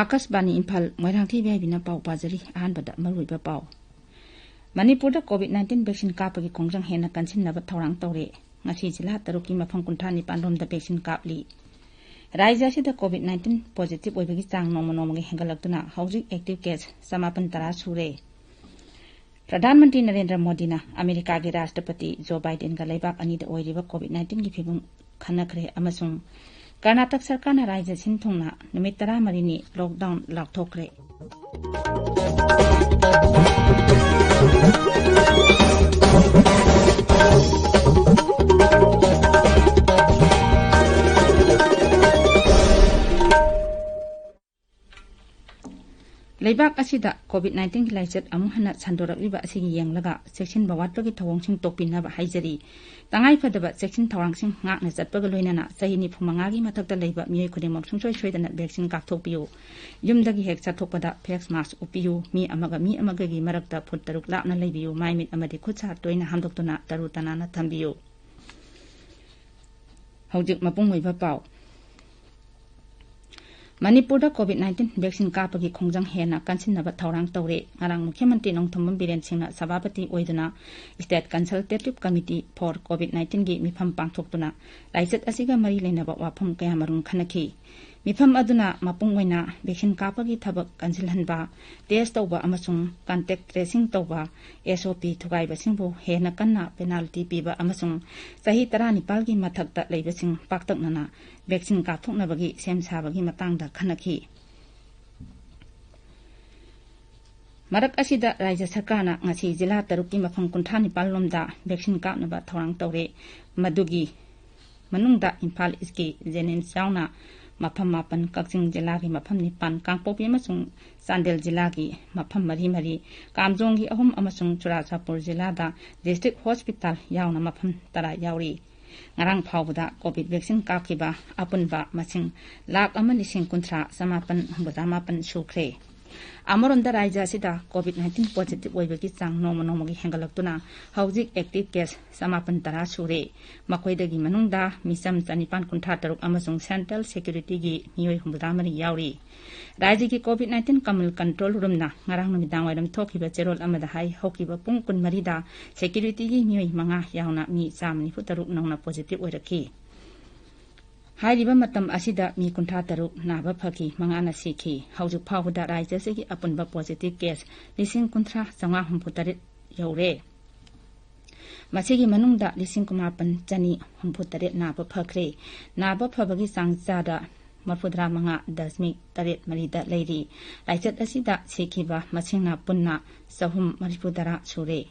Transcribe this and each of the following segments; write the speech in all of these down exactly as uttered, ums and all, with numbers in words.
ꯑꯥꯀꯥꯁꯕꯥꯅꯤ ꯏꯝꯐꯥꯜ, ꯃꯣꯏꯔꯥꯡꯊꯦꯝ ꯌꯥꯏꯕꯤꯅ ꯄꯥꯎ ꯄꯥꯖꯔꯤ꯫ ꯑꯍꯥꯟꯕꯗ ꯃꯔꯨꯑꯣꯏꯕ ꯄꯥꯎ꯫ ꯃꯅꯤꯄꯨꯔꯗ COVID nineteen vaccine ꯀꯥꯞꯄꯒꯤ ꯈꯣꯡꯖꯪ ꯍꯦꯟꯅ ꯀꯟꯁꯤꯟꯅꯕ ꯊꯧꯔꯥꯡ ꯇꯧꯔꯦ꯫ ꯉꯁꯤ ꯖꯤꯂꯥ ꯇꯔꯨꯛꯀꯤ ꯃꯐꯝ ꯀꯨꯟꯊ꯭ꯔꯥ ꯅꯤꯄꯥꯟ ꯔꯣꯝꯗ vaccine ꯀꯥꯞꯂꯤ꯫ ꯔꯥꯖ꯭ꯌ ꯑꯁꯤꯗ COVID nineteen positive ꯑꯣꯏꯕꯒꯤ ꯆꯥꯡ ꯅꯣꯡꯃ ꯅꯣꯡꯃꯒꯤ ꯍꯦꯟꯒꯠꯂꯛꯇꯨꯅ ꯍꯧꯖꯤꯛ active case ꯆꯃꯥꯄꯟ ꯇꯔꯥ ꯁꯨꯔꯦ꯫ ꯄ꯭ꯔꯙꯥꯟ ꯃꯟꯇ꯭ꯔꯤ ꯅꯔꯦꯟꯗ꯭ꯔ ꯃꯣꯗꯤꯅ ꯑꯃꯦꯔꯤꯀꯥꯒꯤ ꯔꯥꯁꯇ꯭ꯔꯄꯇꯤ ꯖꯣ ꯕꯥꯏꯗꯦꯟꯒ ꯂꯩꯕꯥꯛ ꯑꯅꯤꯗ ꯑꯣꯏꯔꯤꯕ COVID nineteen ꯒꯤ ꯐꯤꯕꯝ ꯈꯟꯅꯈ꯭ꯔꯦ ꯑꯃꯁꯨꯡ ꯀꯔꯅꯥꯇꯛ ꯁꯔꯀꯥꯔꯅ ꯔꯥꯖ꯭ꯌ ꯁꯤꯟ ꯊꯨꯡꯅ ꯅꯨꯃꯤꯠ ꯇꯔꯥꯃꯔꯤꯅꯤ lockdown ꯂꯥꯎꯊꯣꯛꯈ꯭ꯔꯦ꯫ ꯂꯩꯕꯥꯛ ꯑꯁꯤꯗ COVID nineteen ꯒꯤ ꯂꯥꯏꯆꯠ ꯑꯃꯨꯛ ꯍꯟꯅ ꯁꯟꯗꯣꯔꯛꯂꯤꯕ ꯑꯁꯤꯒꯤ ꯌꯦꯡꯂꯒ ꯆꯦꯛꯁꯤꯟꯕ ꯋꯥꯠꯄꯒꯤ ꯊꯧꯑꯣꯡꯁꯤꯡ ꯇꯣꯛꯄꯤꯅꯕ ꯍꯥꯏꯖꯔꯤ꯫ ꯇꯉꯥꯏꯐꯗꯕ ꯆꯦꯛꯁꯤꯟ ꯊꯧꯔꯥꯡꯁꯤꯡ ꯉꯥꯛꯅ ꯆꯠꯄꯒ ꯂꯣꯏꯅꯅ ꯆꯍꯤ ꯅꯤꯐꯨ ꯃꯉꯥꯒꯤ ꯃꯊꯛꯇ ꯂꯩꯕ ꯃꯤꯑꯣꯏ ꯈꯨꯗꯤꯡꯃꯛ ꯁꯨꯡꯁꯣꯏ ꯁꯣꯏꯗꯅ vaccine ꯀꯥꯞꯊꯣꯛꯄꯤꯌꯨ꯫ ꯌꯨꯝꯗꯒꯤ ꯍꯦꯛ ꯆꯠꯊꯣꯛꯄꯗ face mask ꯎꯞꯄꯤꯌꯨ꯫ ꯃꯤ ꯑꯃꯒ ꯃꯤ ꯑꯃꯒꯒꯤ ꯃꯔꯛꯇ foot ꯇꯔꯨꯛ ꯂꯥꯞꯅ ꯂꯩꯕꯤꯌꯨ꯫ ꯃꯥꯏ ꯃꯤꯠ ꯑꯃꯗꯤ ꯈꯨꯠ ꯁꯥ ꯇꯣꯏꯅ ꯍꯥꯝꯗꯣꯛꯇꯨꯅ ꯇꯔꯨ ꯇꯅꯥꯟꯅ ꯊꯝꯕꯤꯌꯨ꯫ ꯍꯧꯖꯤꯛ ꯃꯄꯨꯡ ꯑꯣꯏꯕ ꯄꯥꯎ꯫ ꯃꯅꯤꯄꯨꯔꯗ COVID nineteen vaccine ꯀꯥꯞꯄꯒꯤ ꯈꯣꯡꯖꯪ ꯍꯦꯟꯅ ꯀꯟꯁꯤꯟꯅꯕ ꯊꯧꯔꯥꯡ ꯇꯧꯔꯦ꯫ ꯉꯔꯥꯡ ꯃꯨꯈ꯭ꯌ ꯃꯟꯇ꯭ꯔꯤ ꯅꯣꯡꯊꯣꯝꯕꯝ ꯕꯤꯔꯦꯟ ꯁꯤꯡꯅ ꯁꯚꯥꯄꯇꯤ ꯑꯣꯏꯗꯨꯅ State Consultative Committee for COVID nineteen ꯒꯤ ꯃꯤꯐꯝ ꯄꯥꯡꯊꯣꯛꯇꯨꯅ ꯂꯥꯏꯆꯠ ꯑꯁꯤꯒ ꯃꯔꯤ ꯂꯩꯅꯕ ꯋꯥꯐꯝ ꯀꯌꯥꯃꯔꯨꯝ ꯈꯟꯅꯈꯤ꯫ ꯃꯤꯐꯝ ꯑꯗꯨꯅ ꯃꯄꯨꯡ ꯑꯣꯏꯅ vaccine ꯀꯥꯞꯄꯒꯤ ꯊꯕꯛ ꯀꯟꯁꯤꯜꯍꯟꯕ, test ꯇꯧꯕ ꯑꯃꯁꯨꯡ contact tracing ꯇꯧꯕ, SOP ꯊꯨꯒꯥꯏꯕꯁꯤꯡꯕꯨ ꯍꯦꯟꯅ ꯀꯟꯅ penalty ꯄꯤꯕ ꯑꯃꯁꯨꯡ ꯆꯍꯤ ꯇꯔꯥꯅꯤꯄꯥꯜꯒꯤ ꯃꯊꯛꯇ ꯂꯩꯕꯁꯤꯡ ꯄꯥꯛꯇꯛꯅꯅ vaccine ꯀꯥꯞꯊꯣꯛꯅꯕꯒꯤ ꯁꯦꯝ ꯁꯥꯕꯒꯤ ꯃꯇꯥꯡꯗ ꯈꯟꯅꯈꯤ꯫ ꯃꯔꯛ ꯑꯁꯤꯗ ꯔꯥꯖ꯭ꯌ ꯁꯔꯀꯥꯔꯅ ꯉꯁꯤ ꯖꯤꯂꯥ ꯇꯔꯨꯛꯀꯤ ꯃꯐꯝ ꯀꯨꯟꯊ꯭ꯔꯥ ꯅꯤꯄꯥꯜ ꯂꯣꯝꯗ vaccine ꯀꯥꯞꯅꯕ ꯊꯧꯔꯥꯡ ꯇꯧꯔꯦ꯫ ꯃꯗꯨꯒꯤ ꯃꯅꯨꯡꯗ ꯏꯝꯐꯥꯜ ꯏꯁꯀꯤ JNIMS ꯌꯥꯎꯅ ꯃꯐꯝ ꯃꯥꯄꯟ, ꯀꯛꯆꯤꯡ ꯖꯤꯂꯥꯒꯤ ꯃꯐꯝ ꯅꯤꯄꯥꯟ, ꯀꯥꯡꯄꯣꯛꯄꯤ ꯑꯃꯁꯨꯡ ꯆꯥꯟꯗꯦꯜ ꯖꯤꯂꯥꯒꯤ ꯃꯐꯝ ꯃꯔꯤ ꯃꯔꯤ, ꯀꯥꯝꯖꯣꯡꯒꯤ ꯑꯍꯨꯝ ꯑꯃꯁꯨꯡ ꯆꯨꯔꯥꯆꯥꯟꯄꯨꯔ ꯖꯤꯂꯥꯗ district hospital ꯌꯥꯎꯅ ꯃꯐꯝ ꯇꯔꯥ ꯌꯥꯎꯔꯤ꯫ ꯉꯔꯥꯡ ꯐꯥꯎꯕꯗ COVID vaccine ꯀꯥꯞꯈꯤꯕ ꯑꯄꯨꯟꯕ ꯃꯁꯤꯡ ꯂꯥꯈ ꯑꯃ ꯂꯤꯁꯤꯡ ꯀꯨꯟꯊ꯭ꯔꯥ ꯆꯃꯥꯄꯟ ꯍꯨꯝꯐꯨꯇꯔꯥ ꯃꯥꯄꯟ ꯁꯨꯈ꯭ꯔꯦ꯫ ꯑꯃꯔꯣꯝꯗ, ꯔꯥꯖ꯭ꯌ ꯑꯁꯤꯗ COVID nineteen positive ꯑꯣꯏꯕꯒꯤ ꯆꯥꯡ ꯅꯣꯡꯃ ꯅꯣꯡꯃꯒꯤ ꯍꯦꯟꯒꯠꯂꯛꯇꯨꯅ ꯍꯧꯖꯤꯛ active case ꯆꯃꯥꯄꯟ ꯇꯔꯥ ꯁꯨꯔꯦ꯫ ꯃꯈꯣꯏꯗꯒꯤ ꯃꯅꯨꯡꯗ ꯃꯤꯆꯝ ꯆꯅꯤꯄꯥꯟ ꯀꯨꯟꯊ꯭ꯔꯥ ꯇꯔꯨꯛ ꯑꯃꯁꯨꯡ Central Securityꯒꯤ ꯃꯤꯑꯣꯏ ꯍꯨꯝꯐꯨꯇꯔꯥ ꯃꯔꯤ ꯌꯥꯎꯔꯤ꯫ ꯔꯥꯖ꯭ꯌꯒꯤ COVID nineteen common control roomꯅ ꯉꯔꯥꯡ ꯅꯨꯃꯤꯗꯥꯡ ꯋꯥꯏꯔꯝ ꯊꯣꯛꯈꯤꯕ ꯆꯦꯔꯣꯜ ꯑꯃꯗ ꯍꯥꯏ, ꯍꯧꯈꯤꯕ ꯄꯨꯡ ꯀꯨꯟꯃꯔꯤꯗ securityꯒꯤ ꯃꯤꯑꯣꯏ ꯃꯉꯥ ꯌꯥꯎꯅ ꯃꯤ ꯆꯥꯝꯃ ꯅꯤꯐꯨ ꯇꯔꯨꯛ ꯅꯧꯅ positive ꯑꯣꯏꯔꯛꯈꯤ꯫ ꯍꯥꯏꯔꯤꯕ ꯃꯇꯝ ꯑꯁꯤꯗ ꯃꯤ ꯀꯨꯟꯊ꯭ꯔꯥ ꯇꯔꯨꯛ ꯅꯥꯕ ꯐꯈꯤ, ꯃꯉꯥꯅ ꯁꯤꯈꯤ꯫ ꯍꯧꯖꯤꯛ ꯐꯥꯎꯕꯗ ꯔꯥꯖ꯭ꯌ ꯑꯁꯤꯒꯤ ꯑꯄꯨꯟꯕ positive case ꯂꯤꯁꯤꯡ ꯀꯨꯟꯊ꯭ꯔꯥ ꯆꯥꯝꯃꯉꯥ ꯍꯨꯝꯐꯨ ꯇꯔꯦꯠ ꯌꯧꯔꯦ꯫ ꯃꯁꯤꯒꯤ ꯃꯅꯨꯡꯗ ꯂꯤꯁꯤꯡ ꯀꯨꯟꯃꯥꯄꯟ ꯆꯅꯤ ꯍꯨꯝꯐꯨ ꯇꯔꯦꯠ ꯅꯥꯕ ꯐꯈ꯭ꯔꯦ꯫ ꯅꯥꯕ ꯐꯕꯒꯤ ꯆꯥꯡ ꯆꯥꯗ ꯃꯔꯤꯐꯨꯇꯔꯥ ꯃꯉꯥ ꯗꯁꯃꯤꯛ ꯇꯔꯦꯠ ꯃꯔꯤꯗ ꯂꯩꯔꯤ꯫ ꯂꯥꯏꯆꯠ ꯑꯁꯤꯗ ꯁꯤꯈꯤꯕ ꯃꯁꯤꯡꯅ ꯄꯨꯟꯅ ꯆꯍꯨꯝ ꯃꯔꯤꯐꯨꯇꯔꯥ ꯁꯨꯔꯦ꯫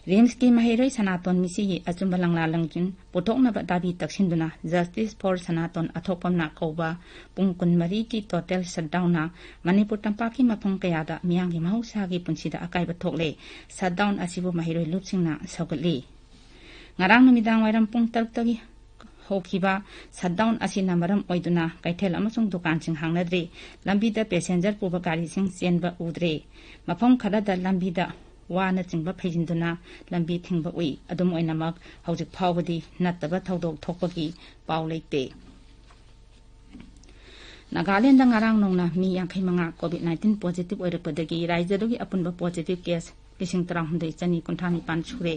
ꯔꯤꯝꯁꯀꯤ ꯃꯍꯩꯔꯣꯏ ꯁꯅꯥꯇꯣꯟ ꯃꯤꯁꯤꯒꯤ ꯑꯆꯨꯝꯕ ꯂꯪꯂꯥ ꯂꯪꯖꯤꯟ ꯄꯨꯊꯣꯛꯅꯕ ꯗꯥꯕꯤ ꯇꯛꯁꯤꯟꯗꯨꯅ Justice for ꯁꯅꯥꯇꯣꯟ ꯑꯊꯣꯛꯄꯝꯅ ꯀꯧꯕ ꯄꯨꯡ ꯀꯨꯟꯃꯔꯤꯒꯤ total shutdownꯅ ꯃꯅꯤꯄꯨꯔ ꯇꯝꯄꯥꯛꯀꯤ ꯃꯐꯝ ꯀꯌꯥꯗ ꯃꯤꯌꯥꯝꯒꯤ ꯃꯍꯧꯁꯥꯒꯤ ꯄꯨꯟꯁꯤꯗ ꯑꯀꯥꯏꯕ ꯊꯣꯛꯂꯦ꯫ Shutdown ꯑꯁꯤꯕꯨ ꯃꯍꯩꯔꯣꯏ ꯂꯨꯞꯁꯤꯡꯅ ꯁꯧꯒꯠꯂꯤ꯫ ꯉꯔꯥꯡ ꯅꯨꯃꯤꯗꯥꯡ ꯋꯥꯏꯔꯝ ꯄꯨꯡ ꯇꯔꯨꯛꯇꯒꯤ ꯍꯧꯈꯤꯕ shutdown ꯑꯁꯤꯅ ꯃꯔꯝ ꯑꯣꯏꯗꯨꯅ ꯀꯩꯊꯦꯜ ꯑꯃꯁꯨꯡ ꯗꯨꯀꯥꯟꯁꯤꯡ ꯍꯥꯡꯅꯗ꯭ꯔꯤ꯫ ꯂꯝꯕꯤꯗ passenger ꯄꯨꯕ ꯒꯥꯔꯤꯁꯤꯡ ꯆꯦꯟꯕ ꯎꯗ꯭ꯔꯦ꯫ ꯃꯐꯝ ꯈꯔꯗ ꯂꯝꯕꯤꯗ ꯋꯥꯅꯆꯤꯡꯕ ꯐꯩꯖꯤꯟꯗꯨꯅ ꯂꯝꯕꯤ ꯊꯤꯡꯕ ꯎꯏ꯫ ꯑꯗꯨꯝ ꯑꯣꯏꯅꯃꯛ, ꯍꯧꯖꯤꯛ ꯐꯥꯎꯕꯗꯤ ꯅꯠꯇꯕ ꯊꯧꯗꯣꯛ ꯊꯣꯛꯄꯒꯤ ꯄꯥꯎ ꯂꯩꯇꯦ꯫ ꯅꯥꯒꯥꯂꯦꯟꯗ ꯉꯔꯥꯡ ꯅꯧꯅ ꯃꯤ ꯌꯥꯡꯈꯩ ꯃꯉꯥ COVID nineteen positive ꯑꯣꯏꯔꯛꯄꯗꯒꯤ ꯔꯥꯖ꯭ꯌꯗꯨꯒꯤ ꯑꯄꯨꯟꯕ positive case ꯂꯤꯁꯤꯡ ꯇꯔꯥꯍꯨꯝꯗꯣꯏ ꯆꯅꯤ ꯀꯨꯟꯊ꯭ꯔꯥ ꯅꯤꯄꯥꯟ ꯁꯨꯔꯦ꯫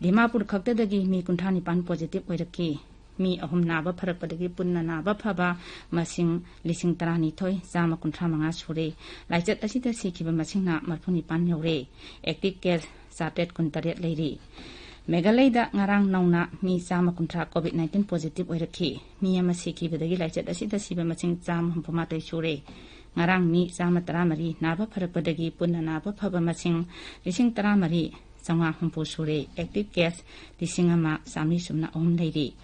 ꯗꯤꯃꯥꯄꯨꯔ ꯈꯛꯇꯗꯒꯤ ꯃꯤ ꯀꯨꯟꯊ꯭ꯔꯥ ꯅꯤꯄꯥꯟ positive ꯑꯣꯏꯔꯛꯈꯤ꯫ ꯃꯤ ꯑꯍꯨꯝ ꯅꯥꯕ ꯐꯔꯛꯄꯗꯒꯤ ꯄꯨꯟꯅ ꯅꯥꯕ ꯐꯕ ꯃꯁꯤꯡ ꯂꯤꯁꯤꯡ ꯇꯔꯥꯅꯤꯊꯣꯏ ꯆꯥꯝꯃ ꯀꯨꯟꯊ꯭ꯔꯥ ꯃꯉꯥ ꯁꯨꯔꯦ꯫ ꯂꯥꯏꯆꯠ ꯑꯁꯤꯗ ꯁꯤꯈꯤꯕ ꯃꯁꯤꯡꯅ ꯃꯔꯤꯐꯨ ꯅꯤꯄꯥꯟ ꯌꯧꯔꯦ꯫ Active case ꯆꯥꯇ꯭ꯔꯦꯠ ꯀꯨꯟꯇꯔꯦꯠ ꯂꯩꯔꯤ꯫ ꯃꯦꯘꯥꯂꯌꯗ ꯉꯔꯥꯡ ꯅꯧꯅ ꯃꯤ ꯆꯥꯝꯃ ꯀꯨꯟꯊ꯭ꯔꯥ COVID nineteen positive ꯑꯣꯏꯔꯛꯈꯤ꯫ ꯃꯤ ꯑꯃ ꯁꯤꯈꯤꯕꯗꯒꯤ ꯂꯥꯏꯆꯠ ꯑꯁꯤꯗ ꯁꯤꯕ ꯃꯁꯤꯡ ꯆꯥꯝꯃ ꯍꯨꯝꯐꯨ ꯃꯥꯊꯣꯏ ꯁꯨꯔꯦ꯫ ꯉꯔꯥꯡ ꯃꯤ ꯆꯥꯝꯃ ꯇꯔꯥꯃꯔꯤ ꯅꯥꯕ ꯐꯔꯛꯄꯗꯒꯤ ꯄꯨꯟꯅ ꯅꯥꯕ ꯐꯕ ꯃꯁꯤꯡ ꯂꯤꯁꯤꯡ ꯇꯔꯥꯃꯔꯤ ꯆꯥꯝꯃꯉꯥ ꯍꯨꯝꯐꯨ ꯁꯨꯔꯦ꯫ Active case ꯂꯤꯁꯤꯡ ꯑꯃ ꯆꯥꯝꯃꯔꯤ ꯁꯨꯞꯅ ꯑꯍꯨꯝ ꯂꯩꯔꯤ꯫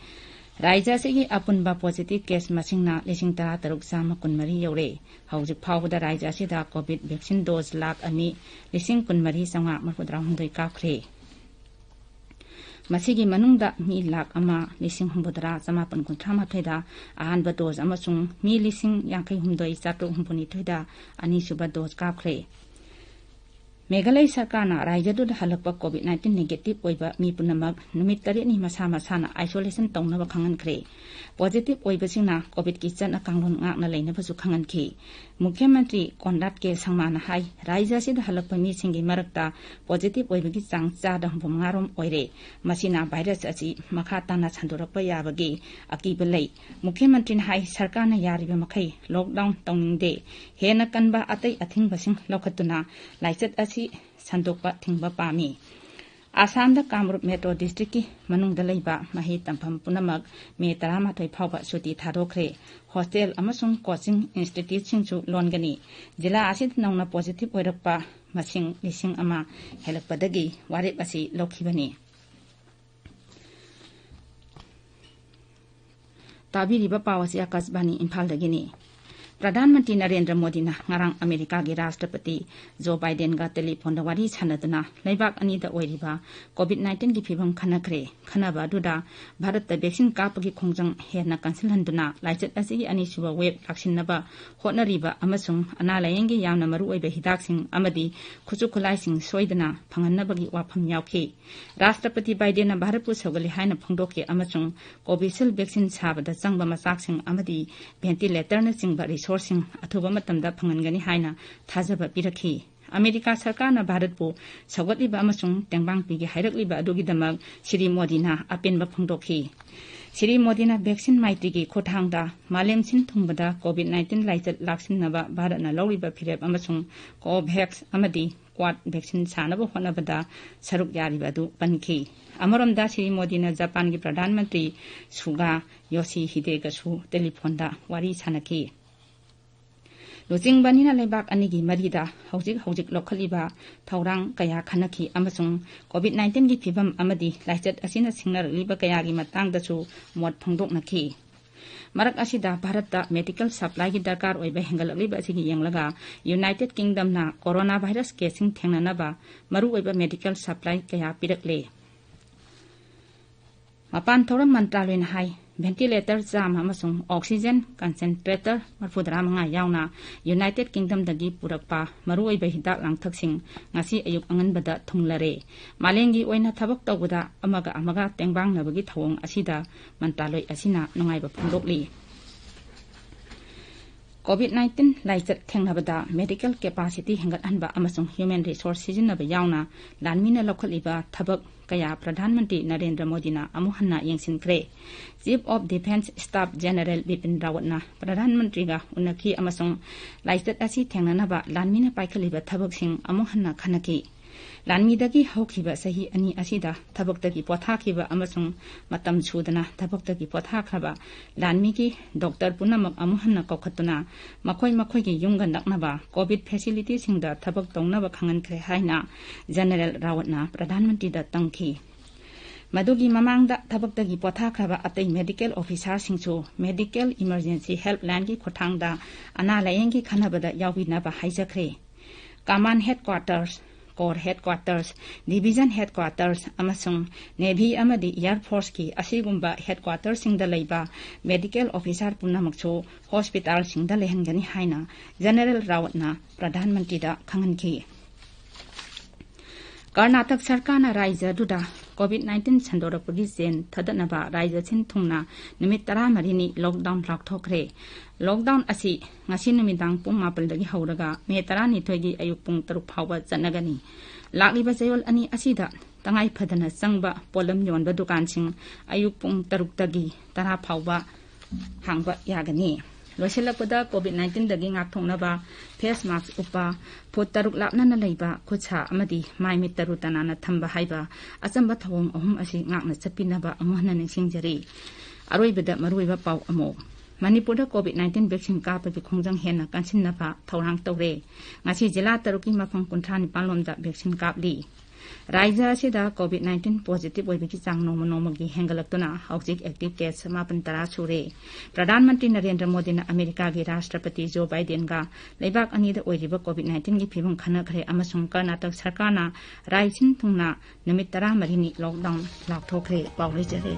ꯔꯥꯖ꯭ꯌ ꯑꯁꯤꯒꯤ ꯑꯄꯨꯟꯕ positive case ꯃꯁꯤꯡꯅ ꯂꯤꯁꯤꯡ ꯇꯔꯥ ꯇꯔꯨꯛ ꯆꯥꯝꯃ ꯀꯨꯟꯃꯔꯤ ꯌꯧꯔꯦ꯫ ꯍꯧꯖꯤꯛ ꯐꯥꯎꯕꯗ ꯔꯥꯖ꯭ꯌ ꯑꯁꯤꯗ COVID vaccine dose ꯂꯥꯈ ꯑꯅꯤ ꯂꯤꯁꯤꯡ ꯀꯨꯟꯃꯔꯤ ꯆꯥꯝꯃꯉꯥ ꯃꯔꯤꯐꯨꯇꯔꯥ ꯍꯨꯝꯗꯣꯏ ꯀꯥꯞꯈ꯭ꯔꯦ꯫ ꯃꯁꯤꯒꯤ ꯃꯅꯨꯡꯗ ꯃꯤ ꯂꯥꯈ ꯑꯃ ꯂꯤꯁꯤꯡ ꯍꯨꯝꯐꯨꯇꯔꯥ ꯆꯃꯥꯄꯟ ꯀꯨꯟꯊ꯭ꯔꯥ ꯃꯥꯊꯣꯏꯗ ꯑꯍꯥꯟꯕ ꯗꯣꯁ ꯑꯃꯁꯨꯡ ꯃꯤ ꯂꯤꯁꯤꯡ ꯌꯥꯡꯈꯩ ꯍꯨꯝꯗꯣꯏ ꯆꯥꯇ꯭ꯔꯨꯛ ꯍꯨꯝꯐꯨꯅꯤꯊꯣꯏꯗ ꯑꯅꯤꯁꯨꯕ ꯗꯣꯁ ꯀꯥꯞꯈ꯭ꯔꯦ꯫ ꯃꯦꯘꯥꯂꯌ ꯁꯔꯀꯥꯔꯅ ꯔꯥꯖ꯭ꯌꯗꯨꯗ ꯍꯜꯂꯛꯄ ꯀꯣꯚꯤꯗ ꯅꯥꯏꯟꯇꯤꯟ ꯅꯦꯒꯦꯇꯤꯚ ꯑꯣꯏꯕ ꯃꯤ ꯄꯨꯝꯅꯃꯛ ꯅꯨꯃꯤꯠ ꯇꯔꯦꯠꯅꯤ ꯃꯁꯥ ꯃꯁꯥꯅ ꯑꯥꯏꯁꯣꯂꯦꯁꯟ ꯇꯧꯅꯕ ꯈꯪꯍꯟꯈ꯭ꯔꯦ꯫ ꯄꯣꯖꯤꯇꯤꯚ ꯑꯣꯏꯕꯁꯤꯡꯅ ꯀꯣꯚꯤꯗꯀꯤ ꯆꯠꯅ ꯀꯥꯡꯂꯣꯟ ꯉꯥꯛꯅ ꯂꯩꯅꯕꯁꯨ ꯈꯪꯍꯟꯈꯤ꯫ ꯃꯨꯈ꯭ꯌ ꯃꯟꯇ꯭ꯔꯤ ꯀꯣꯟꯔꯥꯗ ꯀꯦ ꯁꯪꯃꯥꯅ ꯍꯥꯏ, ꯔꯥꯖ꯭ꯌ ꯑꯁꯤꯗ ꯍꯜꯂꯛꯄ ꯃꯤꯁꯤꯡꯒꯤ ꯃꯔꯛꯇ ꯄꯣꯖꯤꯇꯤꯚ ꯑꯣꯏꯕꯒꯤ ꯆꯥꯡ ꯆꯥꯗ ꯍꯨꯝꯐꯨ ꯃꯉꯥ ꯔꯣꯝ ꯑꯣꯏꯔꯦ꯫ ꯃꯁꯤꯅ ꯚꯥꯏꯔꯁ ꯑꯁꯤ ꯃꯈꯥ ꯇꯥꯅ ꯁꯟꯗꯣꯔꯛꯄ ꯌꯥꯕꯒꯤ ꯑꯀꯤꯕ ꯂꯩ꯫ ꯃꯨꯈ꯭ꯌ ꯃꯟꯇ꯭ꯔꯤꯅ ꯍꯥꯏ, ꯁꯔꯀꯥꯔꯅ ꯌꯥꯔꯤꯕ ꯃꯈꯩ ꯂꯣꯛꯗꯥꯎꯟ ꯇꯧꯅꯤꯡꯗꯦ꯫ ꯍꯦꯟꯅ ꯀꯟꯕ ꯑꯇꯩ ꯑꯊꯤꯡꯕꯁꯤꯡ ꯂꯧꯈꯠꯇꯨꯅ ꯂꯥꯏꯆꯠ ꯑꯁꯤ ꯁꯟꯗꯣꯛꯄ ꯊꯤꯡꯕ ꯄꯥꯝꯃꯤ꯫ ꯑꯁꯥꯝꯗ ꯀꯥꯃꯔꯨꯞ ꯃꯦꯇ꯭ꯔꯣ ꯗꯤꯁꯇ꯭ꯔꯤꯛꯀꯤ ꯃꯅꯨꯡꯗ ꯂꯩꯕ ꯃꯍꯩ ꯇꯝꯐꯝ ꯄꯨꯝꯅꯃꯛ ꯃꯦ ꯇꯔꯥꯃꯥꯊꯣꯏ ꯐꯥꯎꯕ ꯁꯨꯇꯤ ꯊꯥꯗꯣꯛꯈ꯭ꯔꯦ꯫ ꯍꯣꯁꯇꯦꯜ ꯑꯃꯁꯨꯡ ꯀꯣꯆꯤꯡ ꯏꯟꯁꯇꯤꯇ꯭ꯌꯨꯠꯁꯤꯡꯁꯨ ꯂꯣꯟꯒꯅꯤ꯫ ꯖꯤꯂꯥ ꯑꯁꯤꯗ ꯅꯧꯅ ꯄꯣꯖꯤꯇꯤꯚ ꯑꯣꯏꯔꯛꯄ ꯃꯁꯤꯡ ꯂꯤꯁꯤꯡ ꯑꯃ ꯍꯦꯜꯂꯛꯄꯗꯒꯤ ꯋꯥꯔꯦꯞ ꯑꯁꯤ ꯂꯧꯈꯤꯕꯅꯤ꯫ ꯇꯥꯕꯤꯔꯤꯕ ꯄꯥꯎ ꯑꯁꯤ ꯑꯀꯥꯁꯕꯥꯅꯤ ꯏꯝꯐꯥꯜꯗꯒꯤꯅꯤ꯫ ꯄ꯭ꯔꯙꯥꯟ ꯃꯟꯇ꯭ꯔꯤ ꯅꯔꯦꯟꯗ꯭ꯔ ꯃꯣꯗꯤꯅ ꯉꯔꯥꯡ ꯑꯃꯦꯔꯤꯀꯥꯒꯤ ꯔꯥꯁꯇ꯭ꯔꯄꯇꯤ ꯖꯣ ꯕꯥꯏꯗꯦꯟꯒ ꯇꯦꯂꯤꯐꯣꯟꯗ ꯋꯥꯔꯤ ꯁꯥꯟꯅꯗꯨꯅ ꯂꯩꯕꯥꯛ ꯑꯅꯤꯗ ꯑꯣꯏꯔꯤꯕ ꯀꯣꯚꯤꯗ ꯅꯥꯏꯟꯇꯤꯟꯒꯤ ꯐꯤꯕꯝ ꯈꯟꯅꯈ꯭ꯔꯦ꯫ ꯈꯟꯅꯕ ꯑꯗꯨꯗ ꯚꯥꯔꯠꯇ ꯚꯦꯛꯁꯤꯟ ꯀꯥꯞꯄꯒꯤ ꯈꯣꯡꯖꯪ ꯍꯦꯟꯅ ꯀꯟꯁꯤꯜꯍꯟꯗꯨꯅ ꯂꯥꯏꯆꯠ ꯑꯁꯤꯒꯤ ꯑꯅꯤꯁꯨꯕ ꯋꯦꯕ ꯂꯥꯛꯁꯤꯟꯅꯕ ꯍꯣꯠꯅꯔꯤꯕ ꯑꯃꯁꯨꯡ ꯑꯅꯥ ꯂꯥꯌꯦꯡꯒꯤ ꯌꯥꯝꯅ ꯃꯔꯨꯑꯣꯏꯕ ꯍꯤꯗꯥꯛꯁꯤꯡ ꯑꯃꯗꯤ ꯈꯨꯠꯁꯨ ꯈꯨꯠꯂꯥꯏꯁꯤꯡ ꯁꯣꯏꯗꯅ ꯐꯪꯍꯟꯅꯕꯒꯤ ꯋꯥꯐꯝ ꯌꯥꯎꯈꯤ꯫ ꯔꯥꯁꯇ꯭ꯔꯄꯇꯤ ꯕꯥꯏꯗꯦꯟꯅ ꯚꯥꯔꯠꯄꯨ ꯁꯧꯒꯠꯂꯤ ꯍꯥꯏꯅ ꯐꯣꯡꯗꯣꯛꯈꯤ ꯑꯃꯁꯨꯡ ꯀꯣꯚꯤꯁꯤꯜ ꯚꯦꯛꯁꯤꯟ ꯁꯥꯕꯗ ꯆꯪꯕ ꯃꯆꯥꯛꯁꯤꯡ ꯑꯃꯗꯤ ꯚꯦꯟꯇꯤꯂꯦꯇꯔꯅꯆꯤꯡꯕ ꯔꯤꯁꯣꯔꯁꯁꯤꯡ ꯑꯊꯨꯕ ꯃꯇꯝꯗ ꯐꯪꯍꯟꯒꯅꯤ ꯍꯥꯏꯅ ꯊꯥꯖꯕ ꯄꯤꯔꯛꯈꯤ꯫ ꯑꯃꯦꯔꯤꯀꯥ ꯁꯔꯀꯥꯔꯅ ꯚꯥꯔꯠꯄꯨ ꯁꯧꯒꯠꯂꯤꯕ ꯑꯃꯁꯨꯡ ꯇꯦꯡꯕꯥꯡ ꯄꯤꯒꯦ ꯍꯥꯏꯔꯛꯂꯤꯕ ꯑꯗꯨꯒꯤꯗꯃꯛ ꯁ꯭ꯔꯤ ꯃꯣꯗꯤꯅ ꯑꯄꯦꯟꯕ ꯐꯣꯡꯗꯣꯛꯈꯤ꯫ ꯁ꯭ꯔꯤ ꯃꯣꯗꯤꯅ ꯚꯦꯛꯁꯤꯟ ꯃꯥꯏꯇ꯭ꯔꯤꯒꯤ ꯈꯨꯠꯊꯥꯡꯗ ꯃꯥꯂꯦꯝ ꯁꯤꯟ ꯊꯨꯡꯕꯗ ꯀꯣꯚꯤꯗ ꯅꯥꯏꯟꯇꯤꯟ ꯂꯥꯏꯆꯠ ꯂꯥꯛꯁꯤꯟꯅꯕ ꯚꯥꯔꯠꯅ ꯂꯧꯔꯤꯕ ꯐꯤꯔꯦꯞ ꯑꯃꯁꯨꯡ ꯀꯣꯚꯦꯛꯁ ꯑꯃꯗꯤ ꯀ꯭ꯋꯥꯗ ꯚꯦꯛꯁꯤꯟ ꯁꯥꯅꯕ ꯍꯣꯠꯅꯕꯗ ꯁꯔꯨꯛ ꯌꯥꯔꯤꯕ ꯑꯗꯨ ꯄꯟꯈꯤ꯫ ꯑꯃꯔꯣꯝꯗ ꯁ꯭ꯔꯤ ꯃꯣꯗꯤꯅ ꯖꯄꯥꯟꯒꯤ ꯄ꯭ꯔꯙꯥꯟ ꯃꯟꯇ꯭ꯔꯤ ꯁꯨꯒꯥ ꯌꯣꯁꯤꯍꯤꯗꯦꯒꯁꯨ ꯇꯦꯂꯤꯐꯣꯟꯗ ꯋꯥꯔꯤ ꯁꯥꯟꯅꯈꯤ꯫ ꯂꯨꯆꯤꯡꯕ ꯑꯅꯤꯅ ꯂꯩꯕꯥꯛ ꯑꯅꯤꯒꯤ ꯃꯔꯤꯗ ꯍꯧꯖꯤꯛ ꯍꯧꯖꯤꯛ ꯂꯧꯈꯠꯂꯤꯕ ꯊꯧꯔꯥꯡ ꯀꯌꯥ ꯈꯟꯅꯈꯤ ꯑꯃꯁꯨꯡ ꯀꯣꯚꯤꯗ ꯅꯥꯏꯟꯇꯤꯟꯒꯤ ꯐꯤꯕꯝ ꯑꯃꯗꯤ ꯂꯥꯏꯆꯠ ꯑꯁꯤꯅ ꯁꯤꯡꯅꯔꯛꯂꯤꯕ ꯀꯌꯥꯒꯤ ꯃꯇꯥꯡꯗꯁꯨ ꯃꯣꯠ ꯐꯣꯡꯗꯣꯛꯅꯈꯤ꯫ ꯃꯔꯛ ꯑꯁꯤꯗ ꯚꯥꯔꯠꯇ ꯃꯦꯗꯤꯀꯦꯜ ꯁꯄ꯭ꯂꯥꯏꯒꯤ ꯗꯔꯀꯥꯔ ꯑꯣꯏꯕ ꯍꯦꯟꯒꯠꯂꯛꯂꯤꯕ ꯑꯁꯤꯒꯤ ꯌꯦꯡꯂꯒ ꯌꯨꯅꯥꯏꯇꯦꯗ ꯀꯤꯡꯗꯝꯅ ꯀꯣꯔꯣꯅꯥ ꯚꯥꯏꯔꯁ ꯀꯦꯁꯁꯤꯡ ꯊꯦꯡꯅꯅꯕ ꯃꯔꯨꯑꯣꯏꯕ ꯃꯦꯗꯤꯀꯦꯜ ꯁꯄ꯭ꯂꯥꯏ ꯀꯌꯥ ꯄꯤꯔꯛꯂꯦ꯫ ꯃꯄꯥꯟ ꯊꯧꯔꯝ ꯃꯟꯇ꯭ꯔꯥꯂꯣꯏꯅ ꯍꯥꯏ, ventilator ꯆꯥꯝꯃ ꯑꯃꯁꯨꯡ oxygen concentrator ꯃꯔꯤꯐꯨꯇꯔꯥ ꯃꯉꯥ ꯌꯥꯎꯅ United Kingdomꯗꯒꯤ ꯄꯨꯔꯛꯄ ꯃꯔꯨꯑꯣꯏꯕ ꯍꯤꯗꯥꯛ ꯂꯥꯡꯊꯛꯁꯤꯡ ꯉꯁꯤ ꯑꯌꯨꯛ ꯑꯉꯟꯕꯗ ꯊꯨꯡꯂꯔꯦ꯫ ꯃꯥꯂꯦꯝꯒꯤ ꯑꯣꯏꯅ ꯊꯕꯛ ꯇꯧꯕꯗ ꯑꯃꯒ ꯑꯃꯒ ꯇꯦꯡꯕꯥꯡꯅꯕꯒꯤ ꯊꯧꯑꯣꯡ ꯑꯁꯤꯗ ꯃꯟꯇ꯭ꯔꯥꯂꯣꯏ ꯑꯁꯤꯅ ꯅꯨꯡꯉꯥꯏꯕ ꯐꯣꯡꯗꯣꯛꯂꯤ꯫ COVID nineteen ꯂꯥꯏꯆꯠ ꯊꯦꯡꯅꯕꯗ medical capacity ꯍꯦꯟꯒꯠꯍꯟꯕ ꯑꯃꯁꯨꯡ human resource ꯁꯤꯖꯤꯟꯅꯕ ꯌꯥꯎꯅ ꯂꯥꯟꯃꯤꯅ ꯂꯧꯈꯠꯂꯤꯕ ꯊꯕꯛ ꯀꯌꯥ ꯄ꯭ꯔꯙꯥꯟ ꯃꯟꯇ꯭ꯔꯤ ꯅꯔꯦꯟꯗ꯭ꯔ ꯃꯣꯗꯤꯅ ꯑꯃꯨꯛ ꯍꯟꯅ ꯌꯦꯡꯁꯤꯟꯈ꯭ꯔꯦ꯫ Chief of Defence Staff General Bipin ꯔꯥꯋꯠꯅ ꯄ꯭ꯔꯙꯥꯟ ꯃꯟꯇ꯭ꯔꯤꯒ ꯎꯅꯈꯤ ꯑꯃꯁꯨꯡ ꯂꯥꯏꯆꯠ ꯑꯁꯤ ꯊꯦꯡꯅꯅꯕ ꯂꯥꯟꯃꯤꯅ ꯄꯥꯏꯈꯠꯂꯤꯕ ꯊꯕꯛꯁꯤꯡ ꯑꯃꯨꯛ ꯍꯟꯅ ꯈꯟꯅꯈꯤ꯫ ꯂꯥꯟꯃꯤꯗꯒꯤ ꯍꯧꯈꯤꯕ ꯆꯍꯤ ꯑꯅꯤ ꯑꯁꯤꯗ ꯊꯕꯛꯇꯒꯤ ꯄꯣꯊꯥꯈꯤꯕ ꯑꯃꯁꯨꯡ ꯃꯇꯝ ꯁꯨꯗꯅ ꯊꯕꯛꯇꯒꯤ ꯄꯣꯊꯥꯈ꯭ꯔꯕ ꯂꯥꯟꯃꯤꯒꯤ doctor ꯄꯨꯝꯅꯃꯛ ꯑꯃꯨꯛ ꯍꯟꯅ ꯀꯧꯈꯠꯇꯨꯅ ꯃꯈꯣꯏ ꯃꯈꯣꯏꯒꯤ ꯌꯨꯝꯒ ꯅꯛꯅꯕ COVID facilityꯁꯤꯡꯗ ꯊꯕꯛ ꯇꯧꯅꯕ ꯈꯪꯍꯟꯈ꯭ꯔꯦ ꯍꯥꯏꯅ General ꯔꯥꯋꯠꯅ ꯄ꯭ꯔꯙꯥꯟ ꯃꯟꯇ꯭ꯔꯤꯗ ꯇꯝꯈꯤ꯫ ꯃꯗꯨꯒꯤ ꯃꯃꯥꯡꯗ ꯊꯕꯛꯇꯒꯤ ꯄꯣꯊꯥꯈ꯭ꯔꯕ ꯑꯇꯩ medical officerꯁꯤꯡꯁꯨ medical emergency helplineꯒꯤ ꯈꯨꯠꯊꯥꯡꯗ ꯑꯅꯥ ꯂꯥꯌꯦꯡꯒꯤ ꯈꯟꯅꯕꯗ ꯌꯥꯎꯕꯤꯅꯕ ꯍꯥꯏꯖꯈ꯭ꯔꯦ꯫ Command headquarters, corps headquarters, division headquarters ꯑꯃꯁꯨꯡ navy ꯑꯃꯗꯤ air forceꯀꯤ ꯑꯁꯤꯒꯨꯝꯕ headquarterꯁꯤꯡꯗ ꯂꯩꯕ medical officer ꯄꯨꯝꯅꯃꯛꯁꯨ hospitalꯁꯤꯡꯗ ꯂꯩꯍꯟꯒꯅꯤ ꯍꯥꯏꯅ General ꯔꯥꯋꯠꯅ ꯄ꯭ꯔꯙꯥꯟ ꯃꯟꯇ꯭ꯔꯤꯗ ꯈꯪꯍꯟꯈꯤ꯫ ꯀꯔꯅꯥꯇꯛ ꯁꯔꯀꯥꯔꯅ ꯔꯥꯖ꯭ꯌ ꯑꯗꯨꯗ COVID nineteen ꯁꯟꯗꯣꯔꯛꯄꯒꯤ ꯆꯦꯟ ꯊꯗꯠꯅꯕ ꯔꯥꯖ꯭ꯌ ꯁꯤꯟ ꯊꯨꯡꯅ ꯅꯨꯃꯤꯠ ꯇꯔꯥꯃꯔꯤꯅꯤ lockdown ꯂꯥꯎꯊꯣꯛꯈ꯭ꯔꯦ꯫ Lockdown ꯑꯁꯤ ꯉꯁꯤ ꯅꯨꯃꯤꯗꯥꯡ ꯄꯨꯡ ꯃꯥꯄꯜꯗꯒꯤ ꯍꯧꯔꯒ ꯃꯦ ꯇꯔꯥꯅꯤꯊꯣꯏꯒꯤ ꯑꯌꯨꯛ ꯄꯨꯡ ꯇꯔꯨꯛ ꯐꯥꯎꯕ ꯆꯠꯅꯒꯅꯤ꯫ ꯂꯥꯛꯂꯤꯕ ꯆꯌꯣꯜ ꯑꯅꯤ ꯑꯁꯤꯗ ꯇꯉꯥꯏ ꯐꯗꯅ ꯆꯪꯕ ꯄꯣꯠꯂꯝ ꯌꯣꯟꯕ ꯗꯨꯀꯥꯟꯁꯤꯡ ꯑꯌꯨꯛ ꯄꯨꯡ ꯇꯔꯨꯛꯇꯒꯤ ꯇꯔꯥ ꯐꯥꯎꯕ ꯍꯥꯡꯕ ꯌꯥꯒꯅꯤ꯫ ꯂꯣꯏꯁꯤꯜꯂꯛꯄꯗ COVID nineteenꯗꯒꯤ ꯉꯥꯛꯊꯣꯛꯅꯕ face mask ꯎꯞꯄ, ꯐꯨꯠ ꯇꯔꯨꯛ ꯂꯥꯞꯅꯅ ꯂꯩꯕ, ꯈꯨꯠ ꯁꯥ ꯑꯃꯗꯤ ꯃꯥꯏ ꯃꯤꯠ ꯇꯔꯨ ꯇꯅꯥꯟꯅ ꯊꯝꯕ ꯍꯥꯏꯕ ꯑꯆꯝꯕ ꯊꯧꯑꯣꯡ ꯑꯍꯨꯝ ꯑꯁꯤ ꯉꯥꯛꯅ ꯆꯠꯄꯤꯅꯕ ꯑꯃꯨꯛ ꯍꯟꯅ ꯅꯤꯡꯁꯤꯡꯖꯔꯤ꯫ ꯑꯔꯣꯏꯕꯗ ꯃꯔꯨꯑꯣꯏꯕ ꯄꯥꯎ ꯑꯃꯨꯛ꯫ ꯃꯅꯤꯄꯨꯔꯗ COVID nineteen vaccine ꯀꯥꯞꯄꯒꯤ ꯈꯣꯡꯖꯪ ꯍꯦꯟꯅ ꯀꯟꯁꯤꯟꯅꯕ ꯊꯧꯔꯥꯡ ꯇꯧꯔꯦ꯫ ꯉꯁꯤ ꯖꯤꯂꯥ ꯇꯔꯨꯛꯀꯤ ꯃꯐꯝ ꯀꯨꯟꯊ꯭ꯔꯥ ꯅꯤꯄꯥꯟ ꯂꯣꯝꯗ vaccine ꯀꯥꯞꯂꯤ꯫ ꯔꯥꯖ꯭ꯌ ꯑꯁꯤꯗ COVID nineteen positive ꯑꯣꯏꯕꯒꯤ ꯆꯥꯡ ꯅꯣꯡꯃ ꯅꯣꯡꯃꯒꯤ ꯍꯦꯟꯒꯠꯂꯛꯇꯨꯅ ꯍꯧꯖꯤꯛ active case ꯃꯥꯄꯟ ꯇꯔꯥ ꯁꯨꯔꯦ꯫ ꯄ꯭ꯔꯙꯥꯟ ꯃꯟꯇ꯭ꯔꯤ ꯅꯔꯦꯟꯗ꯭ꯔ ꯃꯣꯗꯤꯅ ꯑꯃꯦꯔꯤꯀꯥꯒꯤ ꯔꯥꯁꯇ꯭ꯔꯄꯇꯤ ꯖꯣ ꯕꯥꯏꯗꯦꯟꯒ ꯂꯩꯕꯥꯛ ꯑꯅꯤꯗ ꯑꯣꯏꯔꯤꯕ COVID nineteen ꯒꯤ ꯐꯤꯕꯝ ꯈꯟꯅꯈ꯭ꯔꯦ ꯑꯃꯁꯨꯡ ꯀꯔꯅꯥꯇꯛ ꯁꯔꯀꯥꯔꯅ ꯔꯥꯏ ꯁꯤꯟ ꯊꯨꯡꯅ ꯅꯨꯃꯤꯠ ꯇꯔꯥꯃꯔꯤꯅꯤ lockdown ꯂꯥꯎꯊꯣꯛꯈ꯭ꯔꯦ꯫ ꯄꯥꯎ ꯂꯣꯏꯖꯔꯦ꯫